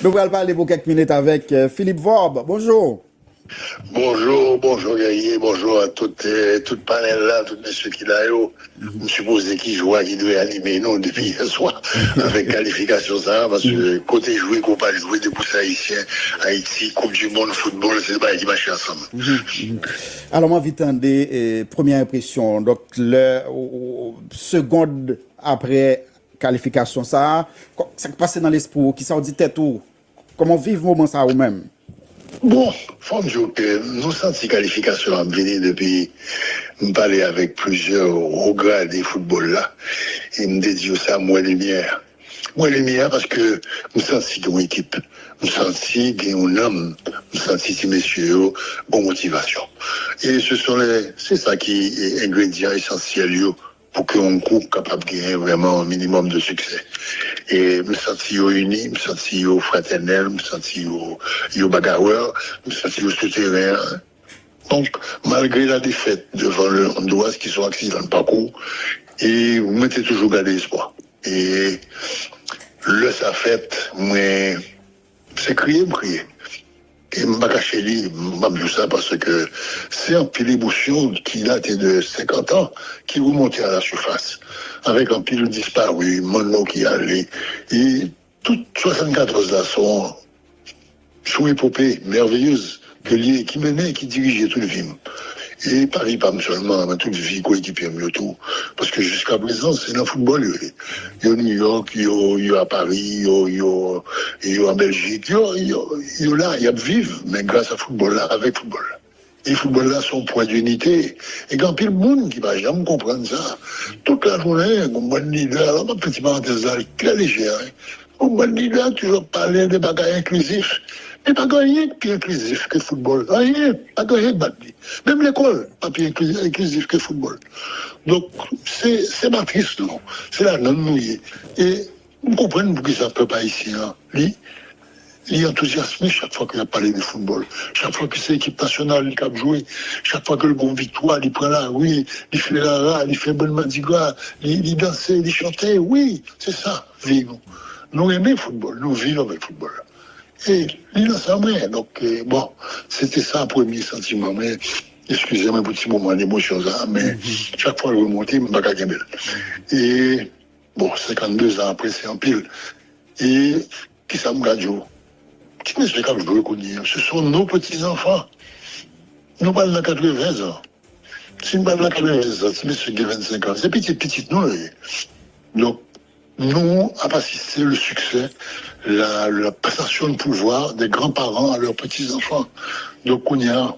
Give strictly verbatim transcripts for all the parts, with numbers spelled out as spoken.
Nou pral pale pou kèk minit avèk eh, Philippe Vorbe. Bonjou. Bonjou, bonjou Guerrier, bonjou a tout, eh, tout panèl la, tout mesye ki la yo. M sipoze ki jwa ki dwe anime nou depi yè swa avèk kalifikasyon sa a, paske kote jwe, ko pa jwe, depi se Ayisyen, Ayiti, Koup di Mond, foutbòl, se de bagay ki mache ansanm. Alò, m anvi tande eh, premyè enpresyon. Donk, lè, ou- ou- segond apre kalifikasyon sa a, kò- sa k pase nan lespri w, kisa w di tèt ou, kòman w viv moman sa a ou menm? Bon, fò m di w ke nou santi kalifikasyon ap vini depi m pale avèk plizyè wo grade foutbòl la, e m te di yo sa, m wè limyè. M wè limyè paske m santi gen yon ekip. M santi gen yon nanm. M santi ti mesye yo gon motivasyon. E se son lè, se sa ki e, engredyan esansyèl yo pou ke yon gwoup kapab genyen vrèman yon minimòm de siksè. E m santi yo ini, m santi yo fratènèl, m santi yo, yo bagawè, m santi yo sou teren an. Donk, malgre la defèt devan le Honduras ki se yon aksidan de pakou, e mwen te toujou gade espwa. E lè sa fèt, mwen, se kriye m kriye. E m pa kache li, m ap di w sa paske se anpil emosyon ki date de senkant an ki remonte a la sifas, avèk anpil dispari, manno ki ale. E tout swasannkatòz la se yon, se yon epope mèveyez ke li ye, ki mennen, ki dirije tout vi m. E pa vi pa m sèlman, men tout vi koyekipye m yo tou. Paske jiska prezan, se nan foutbòl yo ye. Yo New York, yo, yo a Paris, yo, yo, yo an Bèljik, yo, yo, yo la, y ap viv, men gras a foutbòl la, avèk foutbòl la. E foutbòl la se yon pwen dinite. E gen anpil moun ki pa janm konprann sa. Tout lajounen, gon bann lidè, la m ap fè ti parantèz la, trè lejè, wi. Gon bann lidè toujou ap pale de bagay enklizif. Men pa gen anyen ki pi enklizif ke foutbòl. Anyen, pa gen anyen k bat li. Menm lekòl pa pi enklizif ke foutbòl. Donk, se, se matris nou, se ladan nou ye. E m konprann poukisa pèp ayisyen an, li, li antouzyasme chak fwa ke y ap pale de foutbòl. Chak fwa ke se ekip nasyonal li k ap jwe, chak fwa ke l gon viktwa, li pran lari, li fè rara, li fè bann madigra, li, li danse, li chante. Wi, se sa, vi nou. Nou renmen foutbòl, nou viv avèk foutbòl la. E li nan san mwen. Donk, eh, bon, se te sa premye santiman mwen. Eskize mwen pou ti moman lemosyon sa, men chak fwa l remonte, m pa ka kenbe l. E, bon, senkannde zan apre, se anpil. E kisa m ka di w? Ti mesye k ap jwe kounye a, ce sont nos petits enfants. Nou pral nan katreven zan. Si n pral nan katreven zan, ti mesye gen vennsenk an, se pitit pitit nou yo ye. Donk, nou ap asiste le succès, la, la passation de pouvoir des grands-parents à leurs petits-enfants. Donk, kounye a,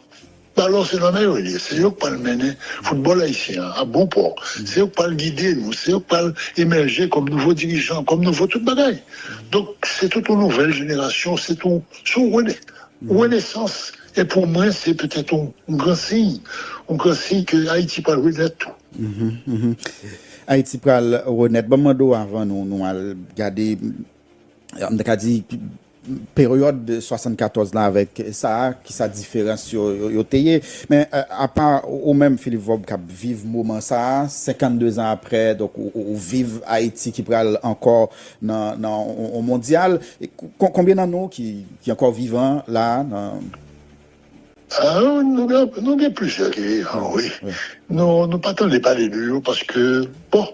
balon se nan men yo li ye. Se yo k pral mennen foutbòl ayisyen an a bon pò. Se yo k pral gide nou, se yo k pral emèje kòm nouvo dirijan, kòm nouvo tout bagay. Donk, se tout yon nouvèl jenerasyon, se tout, se yon rene-, renesans. E pou mwen, se petèt yon, yon gran siy, yon gran siy ke Ayiti pral renèt tou. Mhm, mhm. Ayiti pral renèt. Ban m mande w avan nou, nou al gade, m ta ka di, peryòd swasannkatòz la avèk sa a, kisa diferans yo, yo, yo te ye. Men, eh, apa ou menm, Philippe Vorbe, k ap viv moman sa a, senkannde zan apre, donk, ou, ou, ou viv Ayiti ki pral ankò nan, nan on, on mondyal. E ko-, konbyen nan nou ki, ki ankò vivan la, nan Ah, nou gen, nou gen plizyè ki vivan, wi. Nou, nou pa tande pale de yo paske, bon,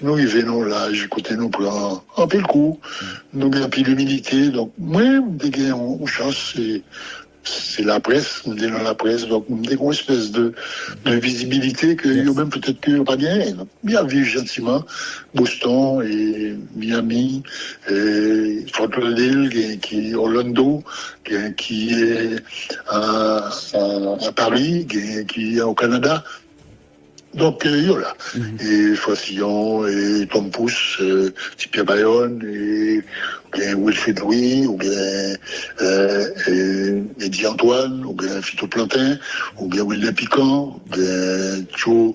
nou rive nan yon laj kote nou pran anpil kou, nou gen anpil imilite. Donk, mwen, m te gen yon, yon chans, se, se laprès, m te nan laprès, donk m te gen yon espès de, de vizibilite ke yo menm petèt ke yo pa genyen. Donk, y ap viv jantiman. Boston, e Miami, e Fort Lauderdale, gen ki Orlando, gen ki e, a, a, a Paris, gen ki o Kanada. Donk, e, yo la. E Francillon, e Tom Pouce, e Ti Pierre Bayonne, e, ou gen Wilfrid Louis, ou gen e, e, Eddy Antoine, ou gen Fito Plantin, ou gen Wilden Pican, ou gen Tjo,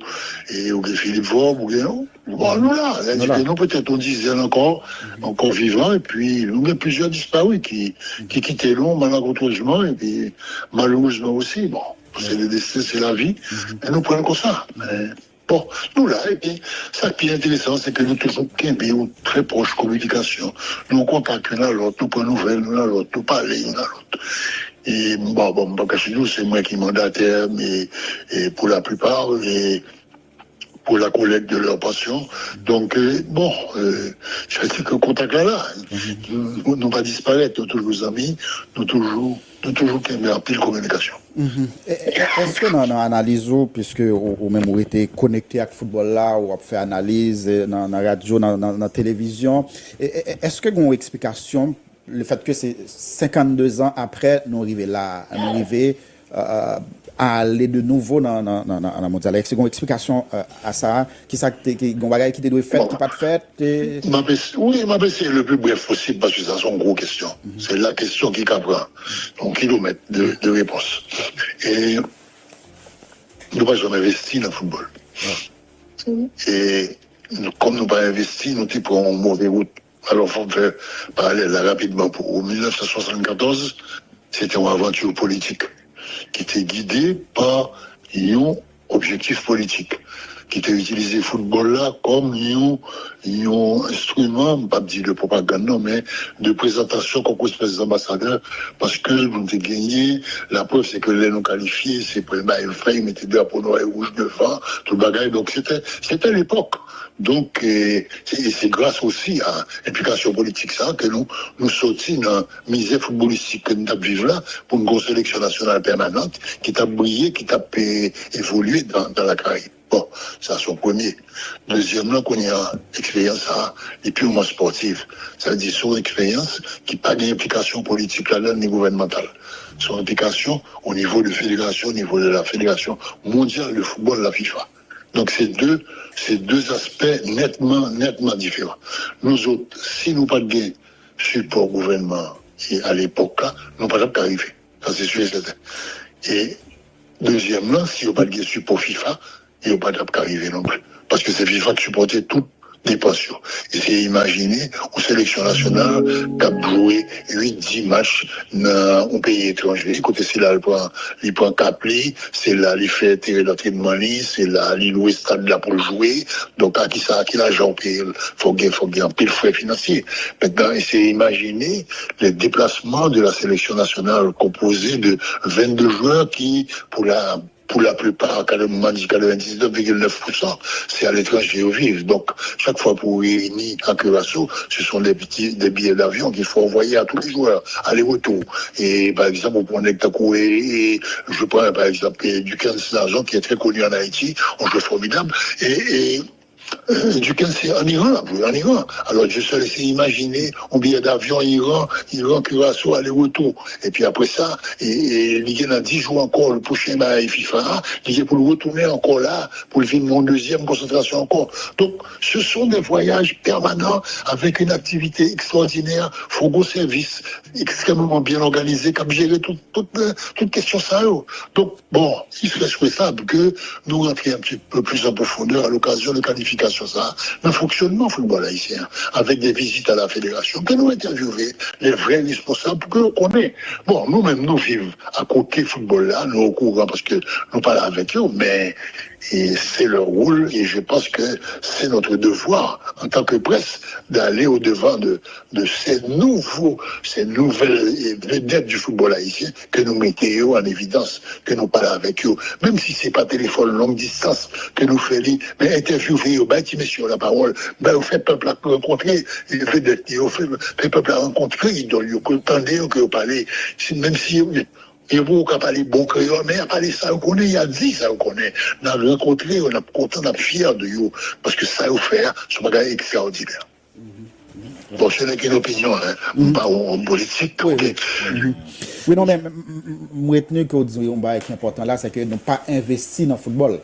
e ou gen Philippe Vorbe, ou gen Bon, nou la, sètadi ke nou petèt yon dizèn ankò, ankò vivan, epi nou gen plizyè dispari ki, ki kite nou, malakontwèzman, epi malerezman osi, bon, se le desten, se lavi, men nou pran l konsa. Men, Bon, nou la, epi sa ki pi enteresan, se ke nou toujou kenbe yon trè pwòch kominikasyon. Nou an kontak youn a lòt, nou pran nouvèl youn a lòt, nou pale youn a lòt. E bon, bon, m pa kache nou, se mwen ki mandatè, men e pou la plipa, e pour la collecte de leur pension. Donk, euh, bon, euh, sa vle di ke kontak la la. Nou, nou pa disparèt, nou toujou zanmi, nou toujou, nou toujou kenbe anpil kominikasyon. Èske nan, nan analiz ou, piske ou, ou menm ou rete konekte ak foutbòl la, ou ap fè analiz nan, nan radyo, nan, nan, nan televizyon, èske gen yon eksplikasyon le fèt ke se senkannde zan apre nou rive la, nou rive euh, a ale de nouvo nan, nan, nan, nan, nan mondyal la. Èske gen yon eksplikasyon euh, a sa? Kisa ki te, ki, gen bagay ki te dwe fèt, ki pa t fèt? M ap es- wi, m ap eseye le plus bref posib paske sa se yon gwo kesyon. Se la kesyon ki ka pran yon kilomèt de, de repons. E nou pa janm envesti nan foutbòl. E nou, kòm nou pa envesti, nou te pran yon move wout. Alò, fò m fè paralèl la rapidman pou ou. Mil nèf san swasannkatòz, se te yon avanti politik ki te gide pa yon objektif politik, ki te itilize foutbòl la kòm yon, yon enstriman, m p ap di de pwopagann non, men de prezantasyon kòm yon espès danbasadè, paske nou te genyen, laprèv se ke lè nou kalifye, se premye bagay yo fè, yo mete drapo nwa e wouj devan, tout bagay. Donk, se te, se te lepòk. Donk, e, se, se gras osi a enplikasyon politik sa ke nou, nou soti nan mizè foutbolistik ke n t ap viv la pou n gen yon seleksyon nasyonal pèmanant ki t ap briye, ki t ap e, evolye dan, dan Lakarayib. Bon, sa se yon premye. Dezyèm lan, kounye a, eksperyans sa a, li piman espòtif. Sa vle di, se yon eksperyans ki pa gen enplikasyon politik ladan l ni gouvènmantal. Se yon enplikasyon o nivo de federasyon, o nivo de la Fédération mondiale de football, la FIFA. Donk, se de, se de aspè nètman, nètman diferan. Nou zòt, si nou pa t gen sipò gouvènman an a lepòk la, nou pa t ap ka rive. Sa se si e sèten. E dezyèm lan, si yo pa t gen sipò FIFA, yo pa t ap ka rive non pli. Paske se FIFA k sipòte tout depans yo. Eseye imajine yon seleksyon nasyonal k ap jwe uit, dis match nan yon peyi etranje, kote se la l pran, li pran kap li, se la li fè teren dantrenman li, se la li lwe stad la pou l jwe. Donk, a kisa, a ki lajan w peye l? Fòk gen, fòk gen anpil frè finansye. Mentnan, eseye imajine le deplasman de la seleksyon nasyonal konpoze de vennde jwè ki, pou la, pour la plupart, m a di katrevendisnèf vigil nèf pousan, se aletranje yo viv. Donk, chak fwa pou w reyini a Curaçao, ce sont des petits, des billets d'avion qu'il faut envoyer à tous les joueurs, aller-retour. Et par exemple, on prend un exemple, je prends par exemple Duckens Nazon, qui est très connu en Haïti, un joueur formidable. Et, et Duckens se an Iran l ap jwe, an Iran. Alò, Dieuseul eseye imajine yon biyè davyon Iran, Iran, Curaçao, ale retou. Epi apre sa, e, e, li gen nan dis jou ankò, le pwochen bagay FIFA a, li gen pou l retounen ankò la, pou l vin yon dezyèm konsantrasyon ankò. Donc, ce sont des voyages permanents avec une activité extraordinaire, fò gwo sèvis ekstrèmman byen òganize k ap jere tout, tout, tout kesyon sa yo. Donk, bon, il serait souhaitable que nous rentrions un petit peu plus en profondeur à l'occasion de qualification ça, dans le fonctionnement football haïtien, avec des visites à la fédération, que nous interviewer les vrais responsables pour que nous connaissions. Bon, nous-mêmes, nous vivons à côté football là, nous au courant parce que nous parlons avec eux, mais et c'est leur rôle et je pense que c'est notre devoir en tant que presse d'aller au-devant de, de ces nouveaux, ces nouvelles vedettes du football haïtien que nous mettons en évidence, que nous parlons avec eux. Même si c'est pas téléphone longue distance que nous faisons, mais interviewer, ben, ti messieurs la parole, ben, on fait peuple rencontrer, vedette, on fait, fait peuple rencontrer, idole, que tendez, que vous parlez, même si yo poko ka pale bon kreyòl, men y a pale sa yo konnen, y a di sa yo konnen. N a rankontre yo, n ap kontan, n ap fyè de yo. Paske sa yo fè a, se yon bagay ekstraòdinè. Bon, se nèk yon opinyon, hein. M pa yon òm politik, ok? Wi, non, men m retni ke w di yon bagay ki enpòtan la, se ke nou pa envesti nan foutbòl.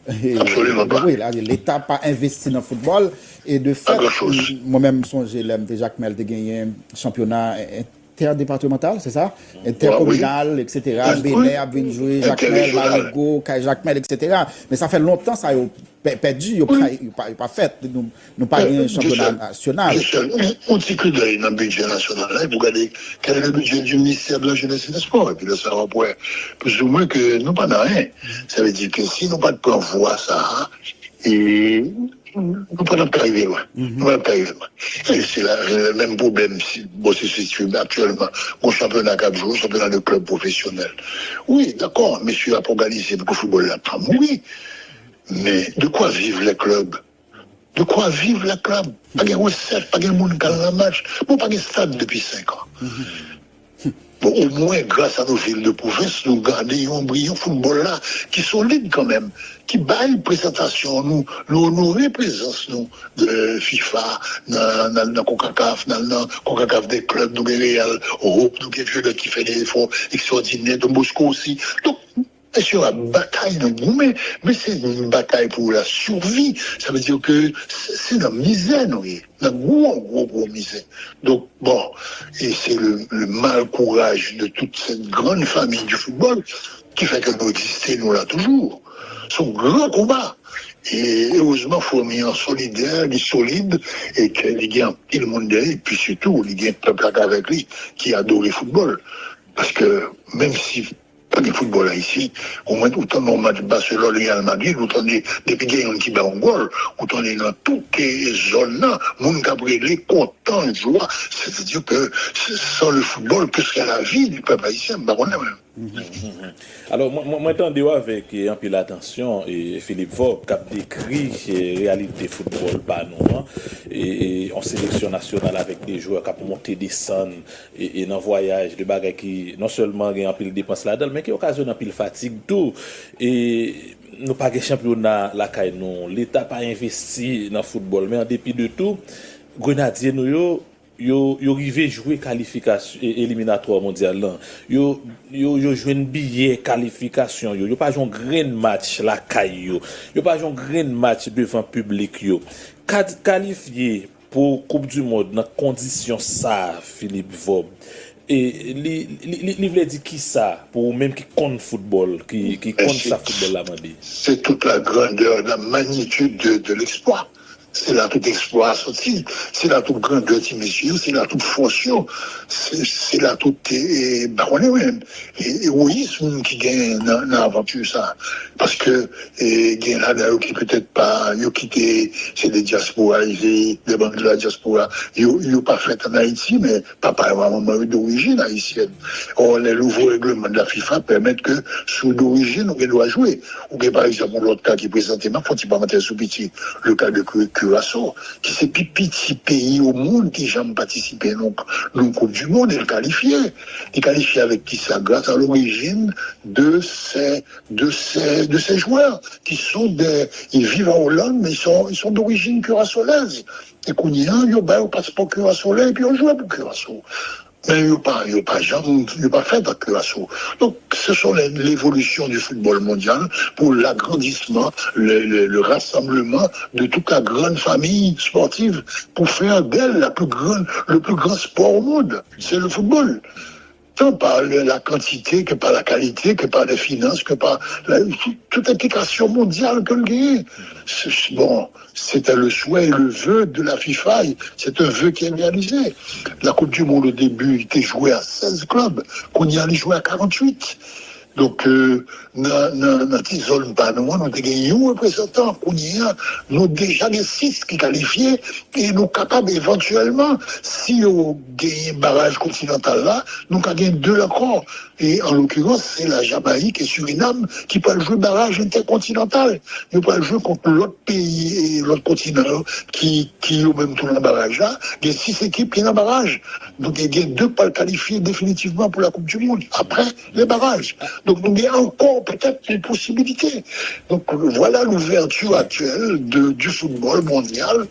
Absoliman pa. Wi, Leta pa envesti nan foutbòl. E de fèt, mwen menm m sonje lè m te Jakmèl te genyen chanpyona entèdepatemantal, se sa? Entèkominal, etsetera. Benè ap vin jwe Jakmèl, Marigo, kay Jakmèl, etsetera. Men sa fè lontan sa yo pèdi, yo pa, yo pa, yo pa fèt. Nou, nou pa gen chanpyona nasyonal. Yon ti koudèy nan bidjè nasyonal la, pou gade quel est le budget du ministère de la jeunesse et des sports. Epi lè sa w ap wè, plizoumwen ke nou pa nan anyen. Sa vle di ke si nou pa t pran vwa sa a, E nou pa t ap ka rive lwen. Nou pa t ap ka rive lwen. E se la, menm pwoblèm, si, bon, se, se, se aktyèlman, gon chanpyona k ap jwe, chanpyona de klèb pwofesyonèl. Wi, dakò, mesye ap òganize pou ke foutbòl la pa mouri. Men, de quoi vivent les clubs? De quoi vivent les clubs? Pa gen resèt, pa gen moun k al nan match. Bon, pa gen stad depi senk an. Bon, omwen, gras a nos villes de province, nou gade yon briyon foutbòl la ki solid kanmenm, ki bay prezantasyon nou, nou onore prezans nou de FIFA, nan, nan, nan CONCACAF, nan, nan CONCACAF des clubs, nou gen Real Hope, nou gen Violet ki fè de efò ekstwòdinè, Don Bosco osi. Donk, mesye yo ap batay, nan goumen, men se yon batay pou la survie. Sa vle di ke se, se nan mizè nou ye, nan gwo, gwo, gwo mizè. Donk, bon, e se le, le mal courage de toute cette grande famille du football ki fè ke nou egziste, nou la toujou. Se yon gran konba. E erezman, fanmi an solidè, li solid, e ke li gen anpil moun dèyè, epi sitou, li gen pèp la k avèk li, ki adore foutbòl. Paske, menm si pa gen foutbòl ayisyen, omwen ou tande yon match Barcelone, Real Madrid, ou tande depi gen youn ki bay yon gòl, ou tande nan tout, eh, zòn nan, moun k ap rele, kontan, jwa. Sètadi ke se, sans le football, que serait la vie du peuple haïtien? M pa konnen, mwen. Alò, mwen, mwen, mwen tande w avèk, eh, anpil atansyon, eh, Philippe Vorbe, k ap dekri, eh, reyalite foutbòl pa nou an, e, e, yon seleksyon nasyonal avèk de jwè k ap monte desann, e, e nan vwayaj, de bagay ki non sèlman gen anpil depans ladan l, men ki okazyone anpil fatig tou. E nou pa gen chanpyona lakay nou. Leta pa envesti nan foutbòl, men an depi de tou, Grenadye nou yo, yo, yo rive jwe kalifikasyon, e, eliminatwa mondyal lan. Yo, yo, yo jwenn biyè kalifikasyon yo. Yo pa jwenn grenn match lakay yo. Yo pa jwenn grenn match devan piblik yo. Ka-, kalifye pou Koup di Mond nan kondisyon sa a, Philippe Vorbe, e li, li, li, li vle di kisa pou ou menm ki konn foutbòl, ki, ki konn sa foutbòl la mande? C'est toute la grandeur, la magnitude de, de l'exploit. Se la tout eksplwa a soti. Se la tout grandè ti mesye yo, se la tout fòs yo, se, se la tout, e, e, m pa konnen mwen, e, ewoyis moun ki genyen nan, nan avanti sa. Paske, e, gen ladan yo ki petèt pa, yo kite, se de dyaspora, se de bann de la dyaspora, yo, yo pa fèt ann Ayiti, men papa yo ak manman yo dorijin ayisyèn. Or, les nouveaux règlements de la FIFA permettent que si w dorijin, ou gen dwa jwe. Ou gen, pa egzanp, yon lòt ka ki prezante m, m ap fè yon ti parantèz sou piti, le ka de Cu-, Curaçao, ki se pi piti peyi o mond ki janm patisipe nan, nan Koup di Mond, e l kalifye. Li kalifye avèk kisa? Gras a lorijin de ces, de ces, de ces joueurs qui sont des, ils vivent en Hollande, mais ils sont, ils sont d'origine curaçaolaise. E kounye a, yo ba yo paspò Curaçao la, epi yo jwe pou Curaçao. Men yo pa, yo pa janm, yo pa fèt ak Curaçao. Donc, ce sont les, l'évolution du football mondial pour l'agrandissement, le, le, le rassemblement de toute la grande famille sportive pour faire d'elle la plus grande, le plus grand sport au monde. C'est le football. Tant par le, la quantité que par la qualité, que par les finances, que par la, tout, tout enplikasyon mondyal ke l genyen. Se, se, bon, c'était le souhait et le vœu de la FIFA. C'est un vœu qui est réalisé. La Coupe du Monde, au début, li te jwe a sèz klèb. Kounye a, li jwe a karanntuit. Donk, euh, nan, nan, nan ti zòn pa nou an, nou te gen yon reprezantan. Kounye a, nou deja gen sis ki kalifye e nou kapab evantyèlman, si yo genyen baraj kontinantal la, nou ka gen de ankò. E an lokirans, se la Jamayik e Sirinam ki pral jwe baraj entèkontinantal. Yo pral jwe kont lòt peyi e lòt kontinan yo ki, ki yo menm tou nan baraj la. Gen sis ekip ki nan baraj. Donk, gen de k pral kalifye definitivman pou la Coupe du Monde. Après, les barrages. Donk, nou gen ankò petèt yon posibilite. Donc, voilà l'ouverture actuelle de, du football mondial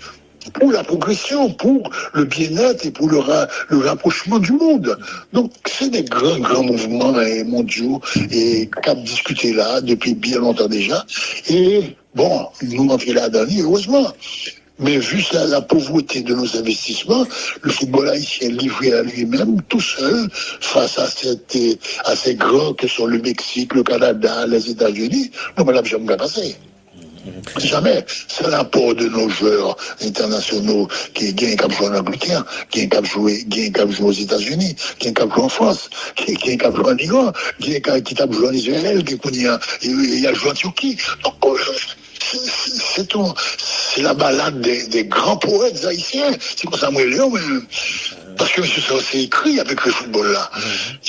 pour la progression, pour le bien-être et pour le, ra- le rapprochement du monde. Donc, c'est des grands, grands mouvements, eh, mondiaux, eh, k ap diskite la depuis bien longtemps déjà. Et, bon, nou antre ladan li, heureusement. Mais vu ça, la pauvreté de nos investissements, le football haïtien livré à lui-même, tout seul, face à, cette, à ces grands que sont le Mexique, le Canada, les États-Unis, nou pa t ap janm ka pase. Jamais. C'est l'apport de nos joueurs internationaux ki gen k ap jwe an Angleterre, gen k ap jwe, gen k ap jwe aux États-Unis, gen k ap jwe en France, gen k ap jwe en Iran, gen k ap jwe en Israël, gen kounye a, y ap jwe en Turquie. Donc, euh, se, se, se la balad de, de gran powèt ayisyen. Se konsa mwen rele yo, mwen. Paske mesye sa yo se ekri, y ap ekri foutbòl la.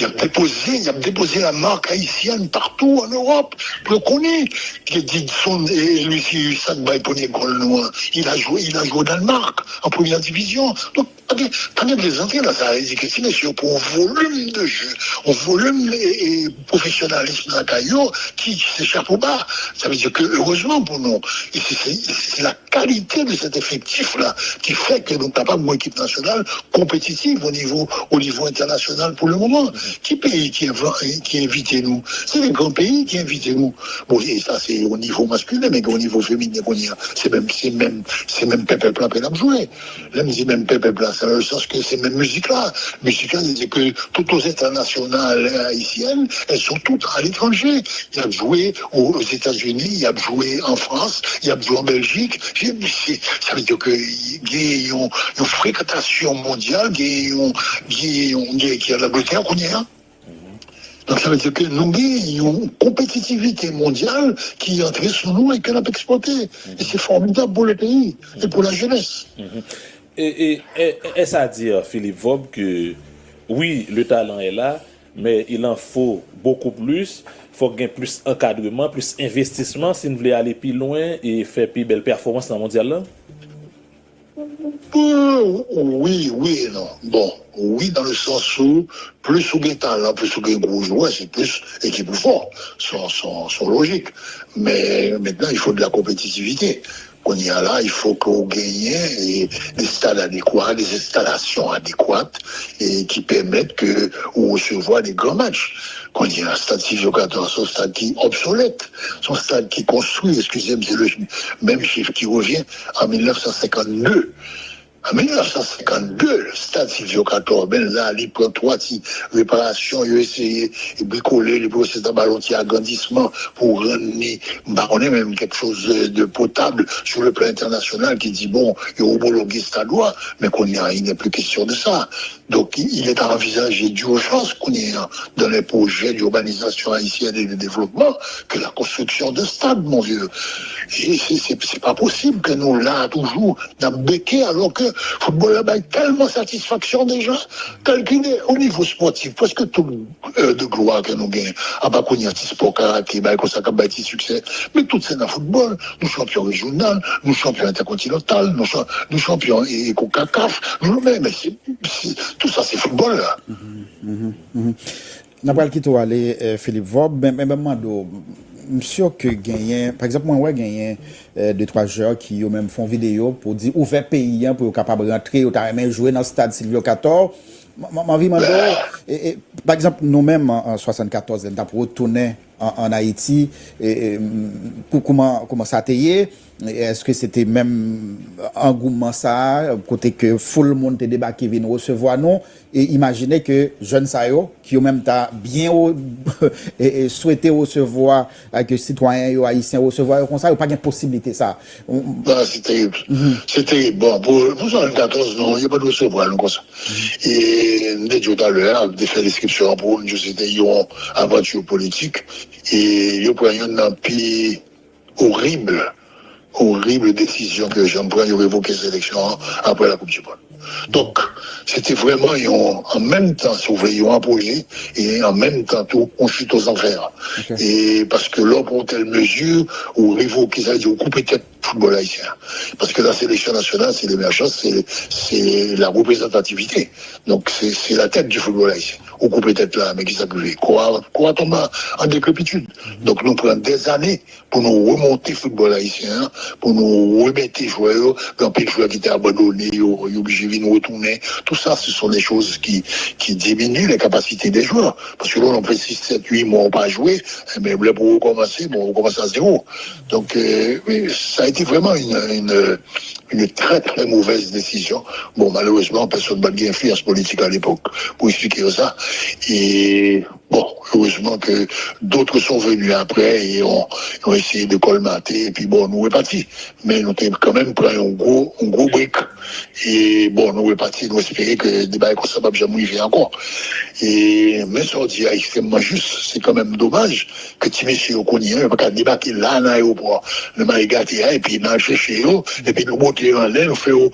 Y ap depoze, y ap depoze la marque haïtienne partout en Europe. Pou yo konnen ke Didson e Lucius, sa k bay premye gòl nou an, il a joué, il a joué au Danemark, en première division. Donk, pa gen, pa gen plezantri la, sa vle di ke ti mesye yo pran yon volim de jeu, yon volim e, e pwofesyonalis lakay yo ki, ki se chapo ba. Sa vle di ke, erezman pou nou, e se, se, se la qualité de cet effectif-là qui fait que nou kapab yon ekip nasyonal konpetitif au niveau, au niveau international pour le moment. Ki peyi ki, env- ki envite nou? Se de gran peyi ki envite nou. Bon, e sa se o nivo maskilen, men o nivo feminen kounye a, se menm, se menm, se menm pèpèp la n ap jwe. Lè m di menm pèpèp la, se nan le sens ke se menm mizik la. Mizik la, se ke toutes les internationales haïtiennes, elles sont toutes à l'étranger. Y ap jwe o- Ozetazini, y ap jwe an Frans, y ap jwe an Bèljik. Se- se- Sa vle di ke gen yon, yon frekantasyon mondyal, gen yon, gen yon, gen ki an Angletè kounye a. Donk, sa vle di ke nou gen yon konpetitivite mondyal ki antre sou nou e ke n ap eksplwate. E se fòmidab pou le peyi e pou la jenès. E, e, e, est-ce à dire, Philippe Vob, que oui, le talent est là, mais il en faut beaucoup plus. Fòk gen plis ankadreman, plis envestisman si n vle ale pi lwen e fè pi bèl pèfòmans nan mondyal la. Wi, wi e non. Bon, wi, dans le sens où plis ou gen talan, plis ou gen gwo jwè, se plis ekip ou fò. Se yon, se yon, se yon lojik. Men mentnan, il faut de la compétitivité. Kounye a la, il faut que ou genyen e, des stades adéquats, des installations adéquates, e ki pèmèt ke ou resevwa de gran match. Kounye a, stad Sylvio Cator, se yon stad ki obsolèt. Se yon stad ki konstwi, eskize m, se le menm chif ki revyen, an mil nèf san senkannde. An mil nèf san senkannde, stad Sylvio Cator, ben la, li pran twa ti reparasyon, yo eseye brikole li, pou eseye bay yon ti agrandisman pou rann li, m pa konnen menm, quelque chose de potable sur le plan international, ki di, bon, yo omologe stad la, men kounye a, il n'est plus question de ça. Donc, il est à envisager d'urgence, kounye a, dans les projets d'urbanisation haïtienne et de développement, que la construction de stades, mon vieux. E se, se, se pa posib ke nou la toujou n ap beke, alò ke foutbòl la bay tèlman satisfaksyon deja, kalkile o nivo spòtif, prèske tout è de glwa ke nou genyen, apa kounye a ti spò karate, bay konsa k ap bay ti siksè, men tout se nan foutbòl. Nou chanpyon rejyonal, nou chanpyon entèkontinantal, nou, chan, nou chanpyon e, e konkakaf, nou, men, men se, se, tout sa se foutbòl la. N ap pral kite w ale, Philippe Vob, men, men, men mande w, m si ke genyen, pa egzanp, mwen wè genyen de twa jwè ki yo menm fè yon videyo pou di ouvè peyi an pou yo kapab rantre, yo ta renmen jwe nan stad Sylvio Cator. M anvi mande w, e, e, pa egzanp, nou menm an, an swasannkatòz, lè n t ap retounen an, an Ayiti, e, e, kou, kouman, kouman sa te ye? Èske se te menm angouman sa a, kote ke foul moun te debake vin resevwa nou? E imajine ke jèn sa yo, ki yo menm ta byen e, e, swete resevwa, ke sitwayen yo, ayisyen resevwa yo konsa, yo pa gen posiblite sa. Non, se terib. Se terib. Bon, pou, pou swasannkatòz, non, yo pa t resevwa nou konsa. E m te di w talè a, m te fè deskripsyon an pou ou, m di w se te yon avanti politik. E yo pran youn nan pi orib, orib desizyon ke yo janm pran, yo revoke seleksyon an apre la Coupe du Monde. Donk, se te vrèman yon, an menm tan, si w vle, yon apoloji, e an menm tan tou, yon chit ozanfè. E paske lè w pran yon tèl mezi, ou revoke, sa vle di ou koupe tèt foutbòl ayisyen an. Paske la seleksyon nasyonal, se lemèjans, se, se la reprezantativite. Donk, se, se la tèt di foutbòl ayisyen. Ou koupe tèt la, men kisa k rive? Kò a, kò a tonbe an dekrepitid. Donk, nou pran dèzane pou nou remonte foutbòl ayisyen an, pou nou remete jwè yo, gen anpil jwè ki te abandone, yo, yo oblije vin retounen. Tout sa, ce sont des choses qui, qui diminuent les capacités des joueurs. Paske lè w nan vennsèt, sèt, uit mwa ou pa jwe, enben, lè pou w rekòmanse, bon, ou rekòmanse a zewo. Donk, euh, wi, sa a été vraiment une, une, une très, très mauvaise décision. Bon, malerezman, pèsonn pa t gen enfliyans politik alepòk pou eksplike yo sa. E Bon, heureusement que d'autres sont venus après et ont, ont essayé de colmater, et puis bon, nou repati. Men nou te kanmenm pran yon gwo, yon gwo break. E bon, nou repati, nou espere ke de bagay konsa p ap janm rive ankò. E, men sa w di a ekstrèmman jis, se kanmenm domaj ke ti mesye yo kounye a, yo pa ka debake la nan ayewopò, nan Mayi Gate a, epi n al chèche yo, epi nou monte yo anlè, nou fè yo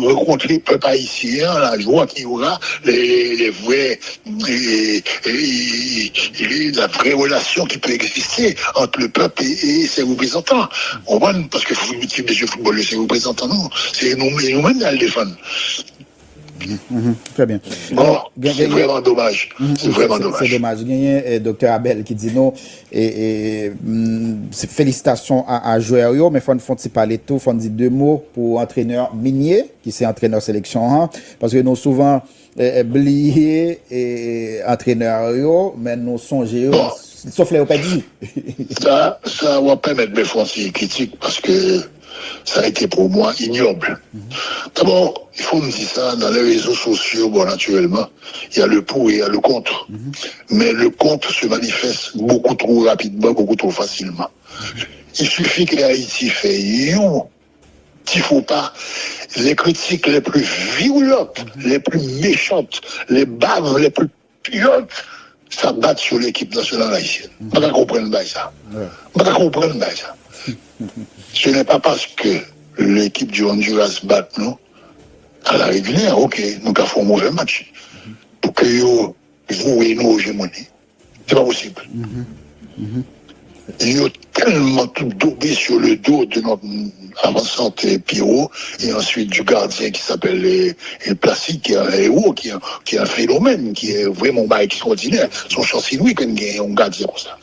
rankontre pèp ayisyen an, la joie qu'il y aura, les, les vrais, e, e, e, la vraie relation qui peut exister entre le peuple et, et ses représentants. Ou konprann? Paske fout-, ti mesye foutbòl yo, se reprezantan nou. Se nou, nou menm n al defann. Mhm, mhm, très bien. Bon, se vrèman domaj. Se vrèman domaj. Se domaj. Genyen eh, Doktè Abel ki di nou, eh, eh, mm, se felisitasyon a, a jwè yo, men fò n fè yon ti pale tou, fò n di de mo pou antrenè Minye, ki se antrenè seleksyon an, paske nou souvan eh, eh, bliye eh, antrenè yo, men nou sonje yo, Bon. Sof lè yo pèdi. Sa, sa w ap pèmèt mwen fè yon ti kritik, paske ça a été pour moi ignoble. D'abord, il faut me dire ça, dans les réseaux sociaux, bon, naturellement, il y a le pour et il y a le contre. Mais le contre se manifeste beaucoup trop rapidement, beaucoup trop facilement. Il suffit que Haïti fait yon ti faux pas, les critiques les plus virulentes, les plus méchantes, les baves les plus puantes, ça bat sur l'équipe nationale haïtienne. M pa ka konprann bagay sa. M pa ka konprann bagay sa. Ce n'est pas parce que l'équipe du Honduras bat nou à la régulière, ok, nou ka fè yon move match. Pou ke yo voye nou ojemoni. Se pa posib. Yo tèlman tout dobé sur le dos de notre avant-centre eh, Pierrot et ensuite du gardien qui s'appelle eh, eh, Placide, qui est un héros, qui est, un- qui est un phénomène, qui est vraiment un bagay extraordinaire. Son chans inouï kan gen yon gadyen konsa.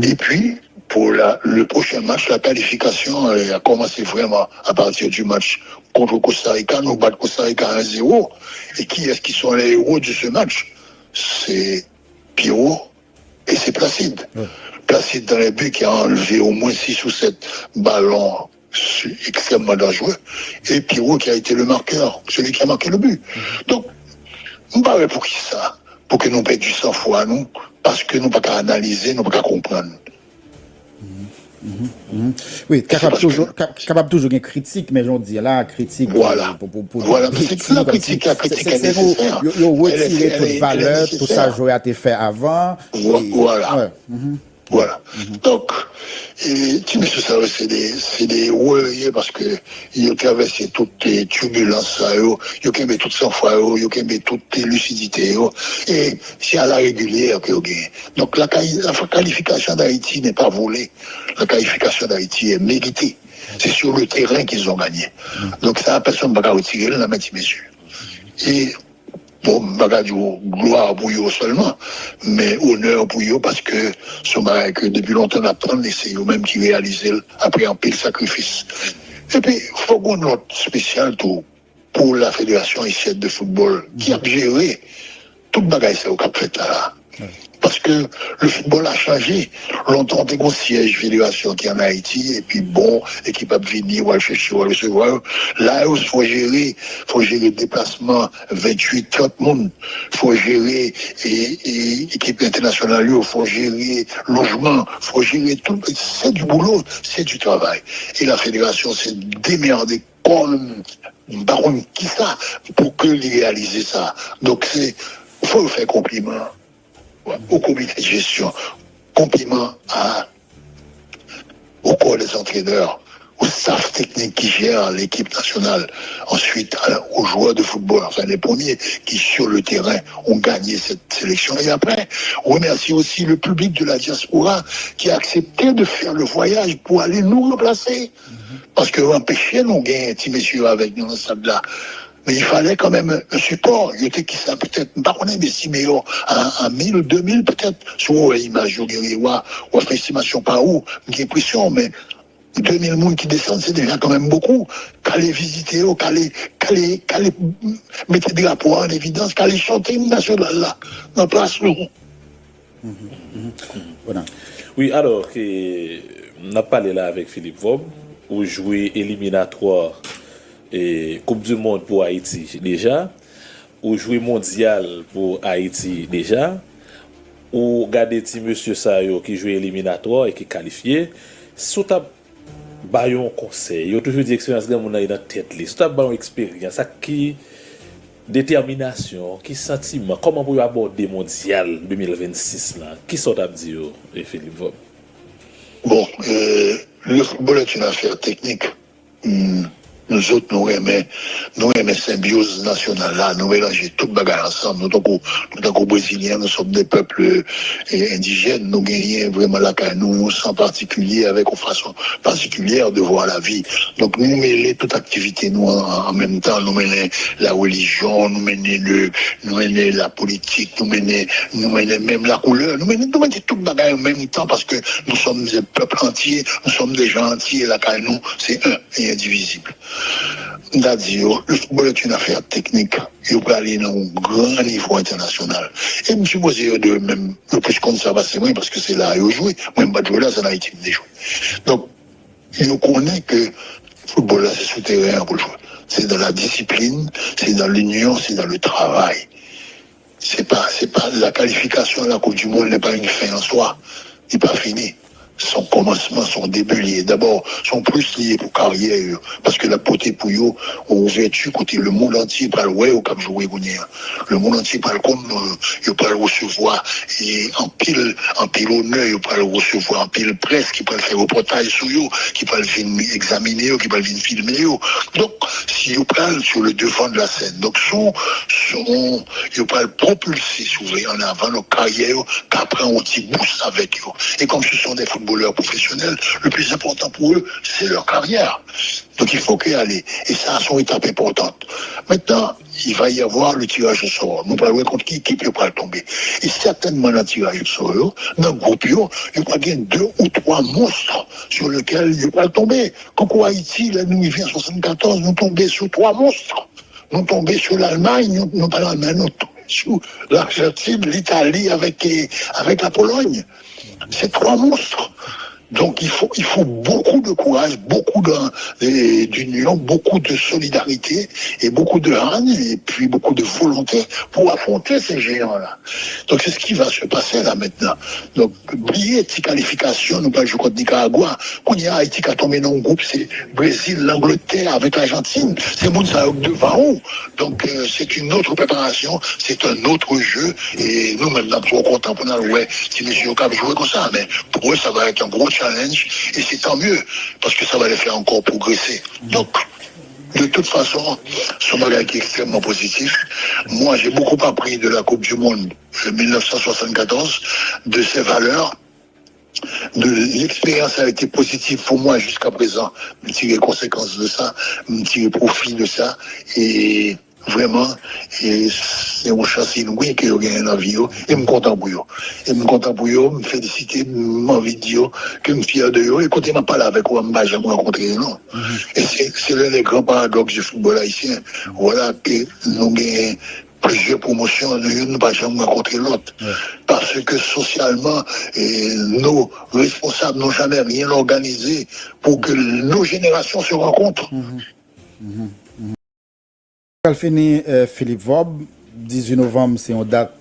Et puis, pour la, le prochain match, la qualification eh, a commencé vraiment à partir du match contre Costa Rica. Nous bat Costa Rica un zéro. Et qui est-ce qui sont les héros de ce match? C'est Pierrot et c'est Placide. Placide dans les buts qui a enlevé au moins six ou sept ballons su- extrêmement dangereux. Et Pierrot qui a été le marqueur, celui qui a marqué le but. Donc, m pa wè pou ki sa, pou ke nou pèdi sanfwa nou, paske nou pa ka analize, nou pa ka konprann. Wi, kapab toujou, ka- kapab toujou gen kritik, men jan w di la, kritik Voilà. pou, pou, pou Voilà, detwi, c'est la kòmsi critique, la se- critique se- est se nou- nécessaire. yo, yo Elle est- retire elle tout est- elle est valè, tout sa nécessaire. jwè a te fè avan. Vo- e- voilà. wè, mhm. Voilà. Donc, e, ti mesye sa yo, se de, se de wòrye paske yo travèse tout eh, tibulans sa yo, yo kenbe tout sanfwa yo, yo kenbe tout eh, lisidite yo. E se a la regilyè ke yo genyen. Donc, la, quali- la qualification d'Haïti n'est pas volée. La qualification d'Haïti est méritée. C'est sur le terrain qu'ils ont gagné. Donc, ça, personne ne va retirer la main, ti mesye. E Bon, m pa ka di w glwa pou yo sèlman, men onè pou yo paske se yon bagay ke depi lontan n ap tann e se yo menm ki reyalize l apre anpil sakrifis. Epi, fòk gon nòt espesyal tou pou la Fédération Haïtienne de Football ki ap jere tout bagay sa yo k ap fèt la. Paske le football a chanje. Lontan, te gon syèj federasyon ki ann Ayiti, epi bon, ekip ap vini, w al chèche, w al resevwa yo. La yo, fò jere, fò jere deplasman venntuit, trant moun. Fò jere e, e, ekip entènasyonal yo, fò jere lojman, fò jere tout. C'est du boulot, c'est du travail. E la federasyon se demède kò l, m pa konn kisa, pou ke li reyalize sa. Donk, se, fò yo fè konpliman au comité de gestion, compliment à, au corps des entraîneurs, au staff technique qui gère l'équipe nationale, ensuite à- aux joueurs de football, enfin les premiers qui sur le terrain ont gagné cette sélection. Et après, remercier aussi le public de la diaspora qui a accepté de faire le voyage pour aller nous remplacer. Paske yo anpeche nou gen ti mesye yo avèk nou nan stad la. Men il fallait quand même un support. Yo te ki sa petèt, m pa konnen, men si meyè a, a mil, de mil petèt, si w wè imaj yo gen, w a, w a fè estimasyon pa ou, m gen enpresyon, men de mil moun ki desann, se deja kanmenm bokou. K ale vizite yo, k ale, k ale, k ale mete drapo a an evidans, k ale chante im nasyonal la nan plas nou. Wi, alò, ke n ap pale la avèk Philippe Vob, ou jwe eliminatwa e, Koup di Mond pou Ayiti deja. Ou jwe mondyal pou Ayiti deja. Ou gade ti mesye sa yo ki jwe eliminatwa e ki kalifye. Si w t ap ba yo yon konsèy, yo toujou di eksperyans granmoun nan ye nan tèt li. Si w t ap ba yon eksperyans, ak ki detèminasyon, ki santiman, kòman pou yo abòde mondyal de mil vennsis la, kisa w t ap di yo, e, Philippe Vob? Bon, euh, le football est une affaire technique. Hmm. Nou zot, nou renmen, nou renmen senbyoz nasyonal la, nou melanje tout bagay ansanm. Nou tankou, nou tankou Brezilyen, nous sommes des peuples, eh, indigènes, nou genyen vrèman lakay nou yon san patikilye avèk yon fason particulière de voir la vie. Donk nou mele tout aktivite nou an, an menm tan, nou mennen la relijyon, nou mennen le, nou mennen la politik, nou mennen, nou mennen menm la koulè, nou mennen, nou mennen tout bagay an menm tan paske nous sommes un peuple entier, nous sommes des gens entiers, lakay nou se un et indivisible. M ta di yo, le football est une affaire technique. Yo prale nan yon gran nivo entènasyonal. E m sipoze yo de menm, yo plis konn sa pase mwen, paske se la yo jwe. Mwen, m pa t jwe la, se an Ayiti m te jwe. Donk, yo konnen ke foutbòl la, se sou teren an pou l jwe. C'est dans la discipline, c'est dans l'union, c'est dans le travail. C'est pas, c'est pas, la qualification à la Coupe du Monde n'est pas une fin en soi. Li pa fini. Se yon kòmansman, se yon debi li ye. Dabò, se yon plis li ye pou karyè yo. Paske l ap pote pou yo yon ouvèti kote lemonn antye pral wè yo k ap jwe kounye a. Lemonn antye pral konn yo, yo pral resevwa e anpil, anpil onè, yo pral resevwa anpil près ki pral fè repòtaj sou yo, ki pral vin egzamine yo, ki pral vin filme yo. Donk, si yo pral sur le devant de la scène. Donk, sou, sou, yo pral pwopilse, si w vle, an avan, donk, karyè yo ka pran yon ti bous avèk yo. Et comme ce sont des footballeurs professionnels, le plus important pour eux, c'est leur carrière. Donc il faut que y aller. Et ça, c'est une étape importante. Maintenant, il va y avoir le tirage au sort. Nou pral wè kont ki ekip yo pral tonbe. E sètènman nan tiraj osò yo, nan gwoup yo, yo pral gen de ou twa mons sur lequel yo pral tonbe. Kankou Ayiti, lè nou rive an swasannkatòz, nou tonbe sou twa mons. Nou tonbe sou Lalmay, nou, nou pa Lalmay, nou tonbe sou Lajantin, Litali avèk, eh, avèk Lapolòy. Se twa mons. Donc, il faut, il faut beaucoup de courage, beaucoup de, eh, d'union, beaucoup de solidarité et beaucoup de haine et puis beaucoup de volonté pour affronter ces géants-là. Donc, c'est ce qui va se passer là maintenant. Donc, bliye ti kalifikasyon, nou pral jwe kont Nikaragwa. Kounye a, Ayiti ka tonbe nan yon gwoup, se Brezil, Langletè avèk Lajantin. Se moun sa yo k devan ou. Donc, euh, c'est une autre préparation, c'est un autre jeu. E nou menm, n ap twò kontan pou n al wè ti mesye yo k ap jwe konsa. Men pou yo, ça va être un gros challenge. Et c'est tant mieux, parce que ça va les faire encore progresser. Donc, de toute façon, se yon bagay ki ekstrèmman pozitif. Moi, j'ai beaucoup appris de la Coupe du Monde de mille neuf cent soixante-quatorze, de ses valeurs, de l'expérience a été positive pour moi jusqu'à présent. M tire konsekans de sa, m tire pwofi de sa, e vrèman, e se yon chans inouï ke yo genyen nan vi yo, e m kontan pou yo. E m kontan pou yo, m felisite, m anvi di yo ke m fyè de yo, e kote m ap pale avèk ou a, m pa janm rankontre yo non. E se, se l'un des grands paradoxes du football haïtien. Vwala ke nou genyen plizyè pwomosyon, nou youn nou pa janm rankontre lòt. Paske sosyalman, eh, nos responsables n'ont jamais rien organisé pour que nos générations se rencontrent. Pral fini, eh, Philippe Vob, dizuit novanm se yon dat